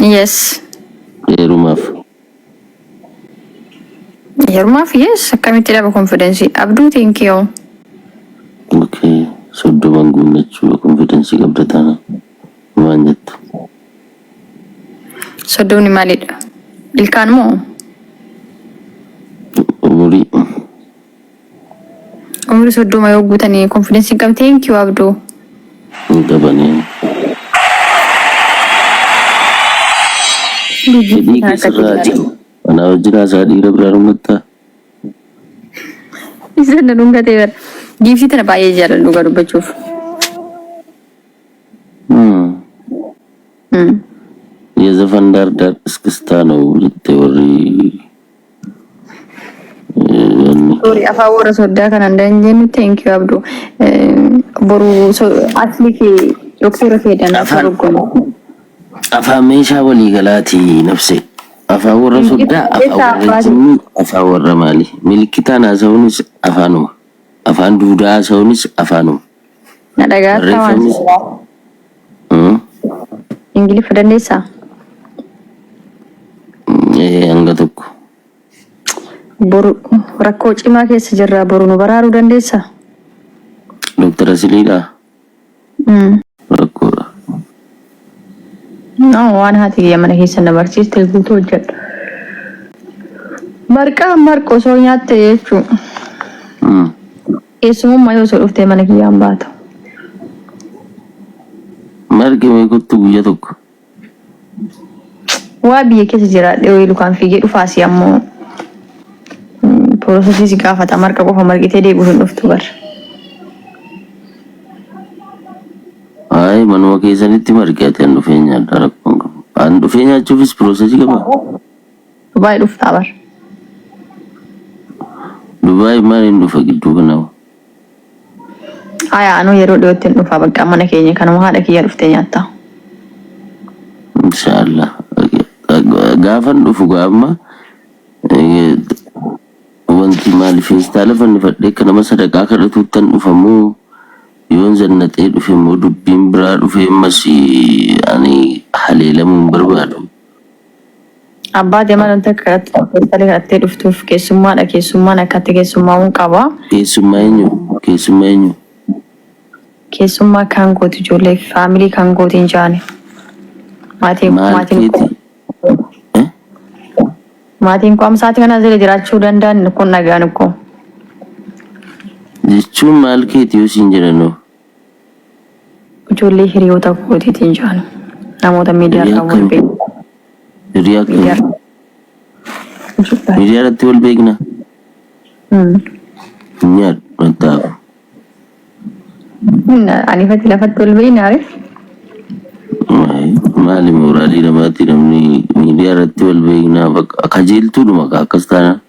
Yes. Heerumaaf. Heerumaaf yes akkamitti dhaba confidence Abduu thank you. Okay. 30n guunne jechuudha confidence qabda taanaan. Waan jettu. Soddomni maalidha? Ilkaan moo? Umurii. Umurii 30 yoo guutanii confidence hin qabne thank you Abduu. Hin qabanii. Fedhii kee sirraa jiru. Anaa wajjin haasaa dhiira biraa dhungattaa? Isa na dhungatee bara. Giiftii tana baay'ee jaalladhu dhugaa dubbachuuf. የዘፈን ዳር ዳር እስክስታ ነው jette warri wanni. Sorry afaan warra soddaa kana hin jennu thank you Abdu. Boru asli kee doktora keedhaan akka Afaan dorgomu. afaan meeshaa waliigalaati nafse. Afaan warra soddaa, afaan Eessa warra abbaati? jinnii, afaan warra maali. Milikkitaan haasa'uunis afaanuma. Afaan duudaa haasa'uunis afaanuma. Na dhagaattaa waan Barreeffamnis sirraa. Ingiliffa dandeessaa? Hanga tokko. Boru rakkoo cimaa keessa jirra boru nu baraaruu dandeessaa? Dooktar Asiliidhaa rakkoodha. No, waan haati kiyya mana keessa na barsiiste guutuu hojjedha. Marqaa marqa osoo nyaatte jechuun keessumummaa yoo osoo dhuftee mana kiyyaan baata. Margi mee kottu guyya tokko. Waa biyya keessa jiraadhe wayii lukaan fiigee dhufaasi ammoo piroosesii si gaafata marqa qofa marqitee deebi'uu hin dhuftu bar. Ayi manuma keessanitti margi ati an dhufee nyaadha rakkoon qabu. An dhufee nyaachuufis piroosesii qaba. Dubaay dhuftaa bar. Dubaay maaliin dhufa gidduu kana? Haya anuu yeroo dhiyootti hin dhufa bakka mana keenya kanuma haadha kiyya dhuftee nyaatta. Inshaallah. Gaafan dhufu gaama wanti maali feestaala fannifadhee akka nama sadaqaa kadhatuuttan dhufa moo yoon zannaxee dhufe immoo dubbiin biraa dhufee ammas ani haleelamuu hin barbaadu. Abbaa deemaa wanta akka feestaalii kadhattee dhuftuuf keessummaadha keessummaan akkatti keessummaa'uun qaba. Keessummaa eenyu? Keessummaa eenyu? Keessummaa kan kooti ijoollee faamilii kan kooti hin jaane. Maatiin Maal maatiin koo keeti? Eh? maatiin koo amma sa'aatii kana jala jiraachuu danda'an kun dhagaan koo. Jechuun maal keeti yoo siin jedhanoo? Ijoollee hiriyoota kootiitiin jaanu. Namoota miidiyaa Hiriyaa irraa wal akkamii? beeku. Hiriyaa akkamii? Miidiyaa irraa. Miidiyaa irratti wal beekna? Hin nyaadhu mattaafu. Ani ifatti lafatti wal beekna ree. Maali mooraalii namaatti namni miidiyaa irratti wal beeknaa bakka kajeeltuudhuma akkas taanaan.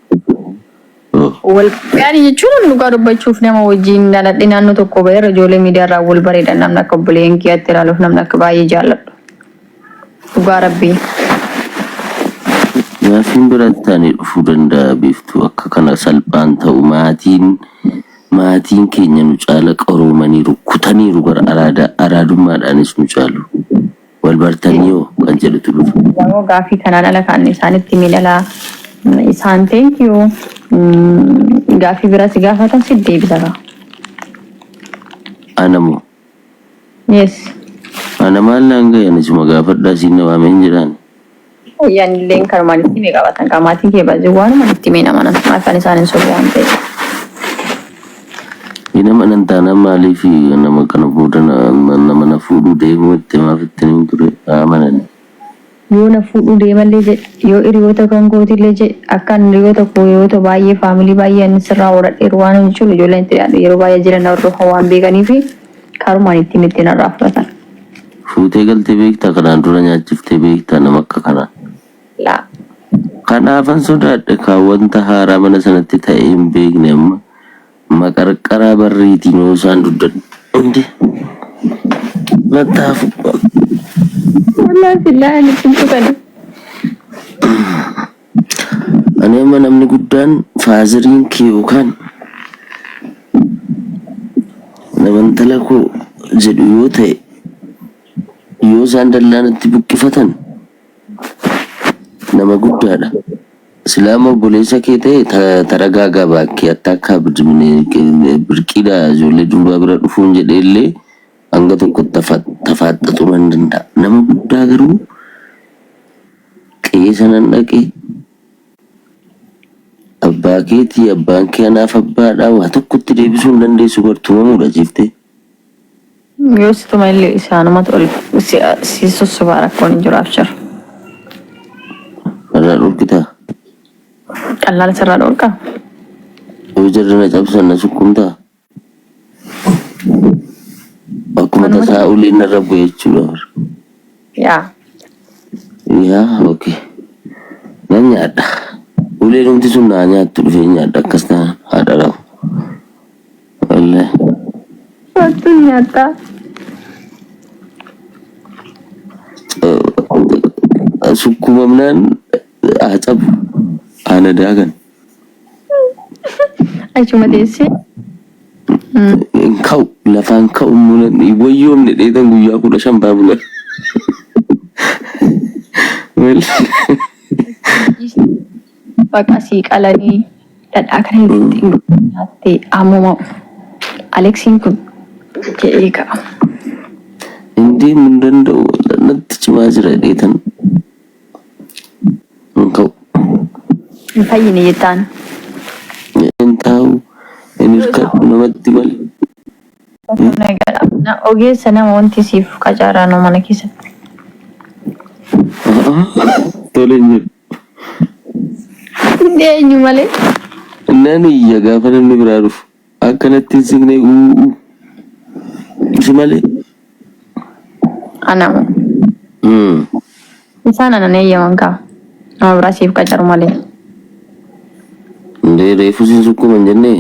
Wal yaani jechuun dhugaa dubbachuuf nama wajjin dhaladhe naannoo tokko baheera ijoollee miidiyaa irraa wal bareeda namni akka obboleeyyan kiyyaatti ilaaluuf namni akka baay'ee jaalladhu. Dhugaa rabbii. Gaaffiin biratti taane dhufuu danda'a beektu akka kana salphaan ta'u maatiin maatiin keenya nu caala qaroomaniiru kutaniiru bara araada araadummaadhaanis nu caalu. Wal bartanii hoo kan jedhutu dhufa. Yeroo gaaffii kanaan ala kan isaanitti miidhala isaan thank you gaaffii biraa si gaafatan si deebisa kaa. Ana moo? Yes. Ana maal naan gahe ani suma gaafadhaa siin na waamee hin jedhaan. Wayyaan illeen kanumaan itti himee qabatan kaa maatiin kee baay'ee waanuma itti himee nama nan maaf kan isaan hin sobu waan ta'eef. Hin amanan taanaan maaliif nama kana booda nama na fuudhuu deemuu itti maaf itti hin ture haa amanan. Yoo na fuudhuu deemallee jedhe yoo hiriyoota kan kootillee jedhe akka ani hiriyoota koo hiriyoota baay'ee faamilii baay'ee ani sirraa horadheeru waan hin jiru ijoolleen itti dhiyaadhu yeroo baay'ee jiran na hordofan waan beekaniifi karumaan itti hime itti narraa fudhatan. Fuutee galtee beektaa kanaan dura nyaachiftee beektaa nama akka kanaa. Laa. Kanaafan sodaadhe kaa wanta haaraa mana sanatti ta'e hin beekne amma maqarqaraa barriitiin yoo isaan dugda hundi mattaafu. Wallaahi billaahi ani cimtu kana. Ani amma namni guddaan faazariin kee yookaan nama intala koo jedhu yoo ta'e yoo isaan dallaa natti buqqifatan Nama guddaadha. Silaama obboleessa kee ta'e taragaagaa baakkee atta akka birqiidha ijoollee durbaa bira dhufuun jedhee illee hanga tokko tafaaxxatuu nan danda'a. Nama guddaa garuu qe'ee sanan dhaqe abbaa keetii abbaan kee anaaf abbaadha waa tokkotti deebisuu hin dandeessu bar tumamuudha ciiftee. Yoo si tuma illee isaanumatu ol si si sossobaa rakkoon hin jiru abshir. Irraa dhorkitaa? Qallaala sirraa dhorkaa? Yoo jarri na cabsan na sukkumtaa? Akkuma Anumatu tasaa uleen narra bu'e jechuudha. Yaa. Yaa okay. Nan nyaadha. Uleen humti sun naa nyaattu dhufee nyaadha akkas taana haadha rafu. Wallahi. Wattu nyaattaa. Sukkumamnaan haa cabu. Haa na daakan. Achuma teessee. Hin ka'u. Lafaan ka'u immoo hin wayyoomne dheetan guyyaa 15 baa bula. Wallahi. Baqa sii qalanii dhadhaa kana ittiin nyaattee ammuma Aleksiin kun jedhee ka'a. Hin deemu hin danda'u natti cimaa jira dheetan hin ka'u. Hin fayyine jettaan. Hin taa'u hin hirkadhu namatti malee. Na ogeessa nama wanti siif qacaaraanoo mana keessatti. Tole hin jedhu. Inni eenyu malee? Nan iyya gaafa namni biraa dhufu. Akka natti hin siqne uuu. Si malee. Ana moo? Isaan anan eeyyaman kaa. Nama biraa siif qacaru malee. Indee reefu sin sukkuman jennee?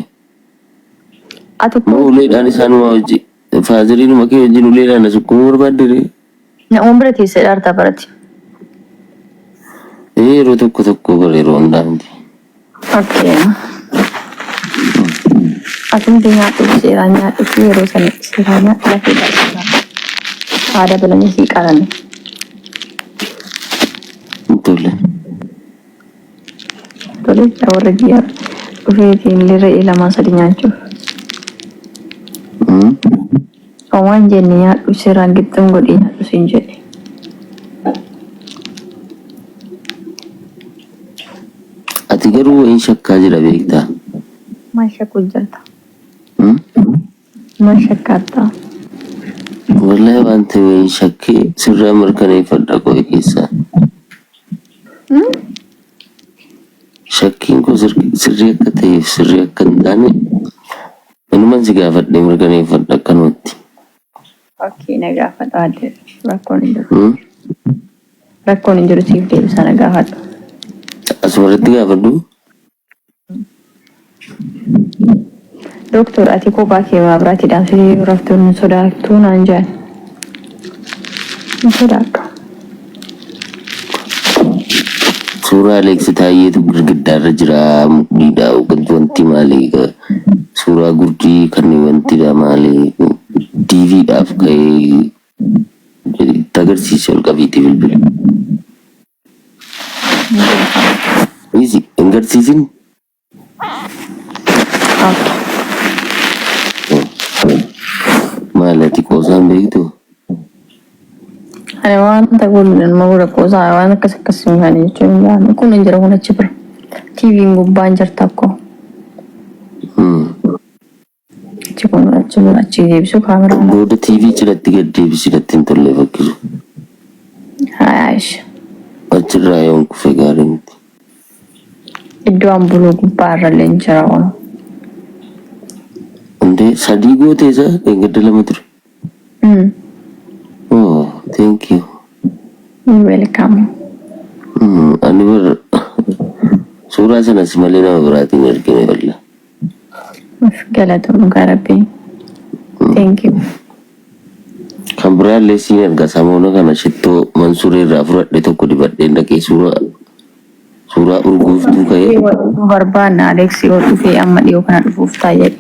Ati Moo kun uleedhaan isaanuma hojii faazeriinuma kee wajjin uleedhaan na sukkumuu barbaadde ree? Nama bira teessee dhaartaa barati. Ee yeroo tokko tokko bara yeroo hundaa miti. Okay. Atumti nyaadhu seeraan nyaadhu fi yeroo sana seeraan nyaadhu lafee dhaabsisaa. Haada balanii sii qalani. Tole. Tole warra biyyaa dhufeetiin illee re'ee lamaa sadi nyaachuuf. Homaa hin jenne nyaadhu seeraan gixxim godhii nyaadhu siin jedhe. Ati garuu wayiin shakkaa jira beektaa? Maal shakkuu jirta? Maal shakkaatta? Wallahi waan ta'e wayiin shakkee sirraa mirkaneeffadha qo'e keessaa. Shakkiin koo sirrii akka ta'eef sirrii akka hin taane Inuman si gaafadhe mirkaneeffadha akkanumatti. Okay na gaafadhu aadde rakkoon hin jiru. Rakkoon hin jiru siif deebisa na gaafadhu. Asuma irratti gaafadhu. Doktor ati kophaa kee maabiraatii dhaamsitee yoo raftu hin sodaattuu naan jedhan. Hin sodaadhu. Suuraa Aleeksi Taayyeetu girgiddaarra jira mudhiidha wanti maali suuraa gurdii kan wantidha maali DVdhaaf ka'ee itti agarsiise ol qabiitii bilbila. Easy hin garsiisin. Maali ati qoosaa hin beektu? Ani wanta kun nama godha qoosaa waan akkas akkas hin taane jechuun hin baanu. Kun hin jira kun achi bira. TV'n gubbaan jirta akkoo. Achi kun achi bira achi deebisu kaameraa. Booda TV cidhatti gad deebisi natti hin tolle fakkisu. Haa Aisha. Achirraa yoon kufe gaarii miti. Iddoo an buluu gubbaa irrallee hin jira kun. Indee sadii gootee isa dheengadda lama ture. Oh, thank you. You're welcome. Ani bar suuraa sana si malee nama biraatiin ergine walla. Of galatoom dhugaa rabbii. Thank you. Kan biraallee siin erga samoona kana shittoo Mansuuree irraa fudhadhe tokko dibadheen dhaqee suuraa suuraa urgooftuu ka'ee. Wal barbaanna Alex yoo dhufee amma dhiyoo kana dhufuuf ta'a jedhe.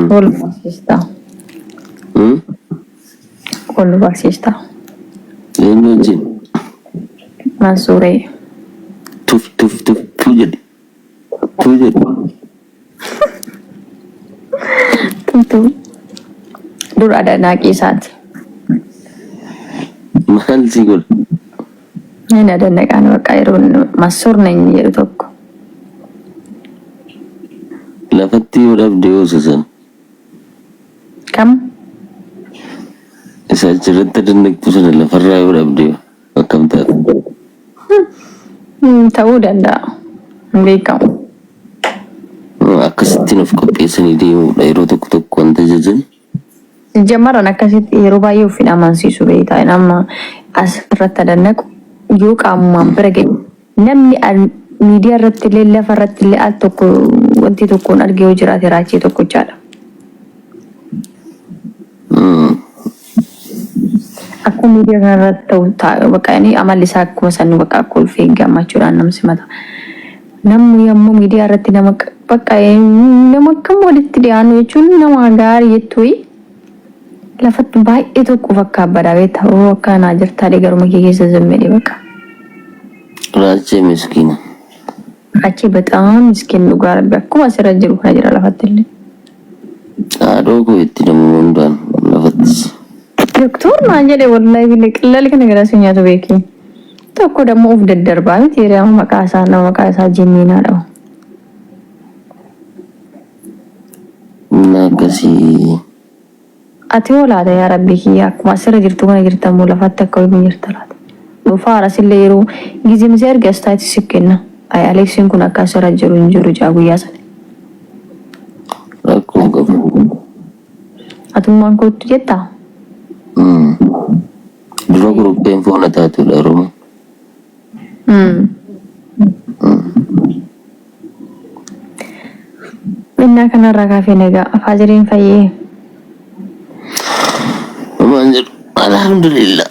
Wal barsiista. Wal barsiista. Eenyu wajjin? Mansuuree. Tuf tuf tuf tu jedhi. Tu jedhi. Tumtuu dur adanaaqii isaati. Maal si godha? Inni adannaqaan bakka yeroo massoor nany jedhu tokko. Lafatti yoo dhabde yoo isa sana. Kam? Isa achirratti adannaqxu sana lafarraa yoo dhabde akkam taata? Ta'uu danda'a. Hin beekamu. Akkasittiin of qopheessanii deemuudha yeroo tokko tokko wanta jajan. Sijjammaran akkasitti yeroo baay'ee of hin amansiisu beektaa. Amma asirratti adannaqu yoo qaamumaan bira ga'e namni miidiyaa irratti illee lafa irratti illee al tokko wanti tokkoon arge yoo jiraate raachee tokkochaadha. Akkuma miidiyaa kana irratti ta'u ta'a bakka inni amalli isaa akkuma san bakka kolfee gammachuudhaan nama simata. Namni yommuu miidiyaa irratti nama bakka nama akkam walitti dhiyaannu jechuun nama gaarii jettuyi lafatti baay'ee tokko fakkaabbadaa beektaa oo akka naa jirtaa garuma kee keessa zimmedhe bakka. Raachee miskiina. Achii bexaam miskin dhugaa rabbi akkuma asirra jiru kana jira lafatti illee. Haadhoo koo itti namuma hundaan lafattis. Doktor naan jedhe wallahi bile qillali kana garaa si nyaatu beeki. Tokko dammoo of daddarbaa miti hiriyaa maqaa isaa nama maqaa isaa jinniinaa dha'u. Inni akkasii. Ati hoo laata yaa rabbii kiyya akkuma asirra jirtu kana jirta moo lafatti akka wayii jirta laata? Dhufaara sillee yeroo gizim si arge astaayiti si kenna. Ay Aleksiin kun akka asirra jiru hin jiru jaa guyyaa sana. Rakkoo hin qabu. Atummaan koottu jettaa? Dura kurupheen foon taatudha Oromoo. Innaa kanarraa kaafee nagaa faajiriin fayyee. Homaan jedhu alhamdulillah.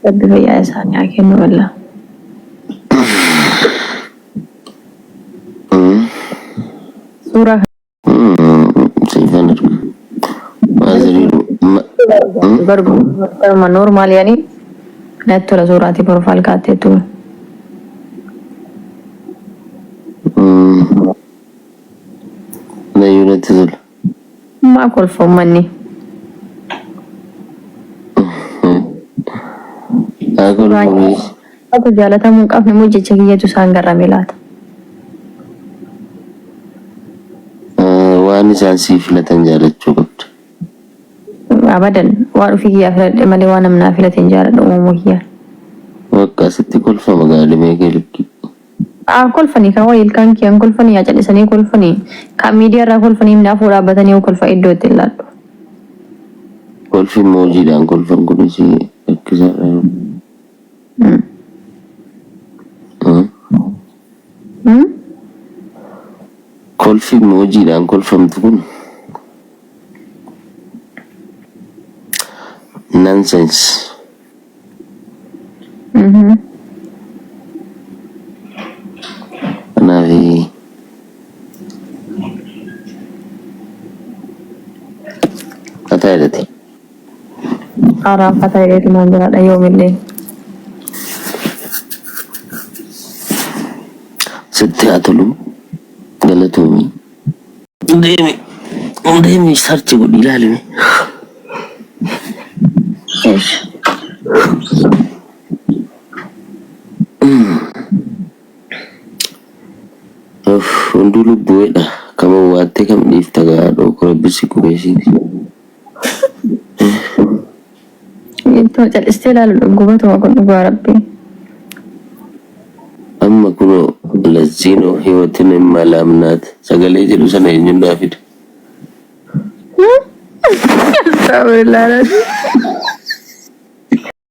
Rabbi fayyaa isaanii haa kennu wallah. Suuraa Siifan erga. Maazirii garuma normaal yaani natti tola suuraatii profile kaatteettu. Nayyuu natti tola. Maa kolfa uummanni. Haa kolfuunis. Atu jaalatamuu hin qabne moo jecha kiyyatu isaan garrame laata? Waan isaan sii filatan jaalachuu qabda. Abadan waan ofii kiyyaa filadhe malee waan namni naa filate hin jaaladhu uumamuu kiyyaan. Bakka sitti kolfama gaalimee kee likkii. Haa kolfanii kan wayii ilkaan kiyyaan kolfanii haa callisanii kolfanii kan miidiyaa irraa kolfanii himni afoo dhaabbatanii yoo kolfa iddoo itti hin laadhu. Kolfi immoo hojiidhaan kolfan kunis rakkisaadha. Kolfi immoo hojiidhaan kolfamtu kun nonsense. Kanaaf mataa jedhate. Araanfata jedheetumaan jiraadha yoomillee. Sitti haa tolu galatoomi. Deemi deemi sarchi godhi ilaalime. Eesh. Uff hunduu lubbuweedha. Kam owwaattee kam dhiifta gaa haadhoo koo rabbi si qubeesiiti. Ittuma cal'istee ilaalu gubatuma kun dhugaa rabbii. Amma kunoo lazziinoo hiwatin immaalaamnaat sagalee jedhu sana eenyuun naa fida. Astagfirullah.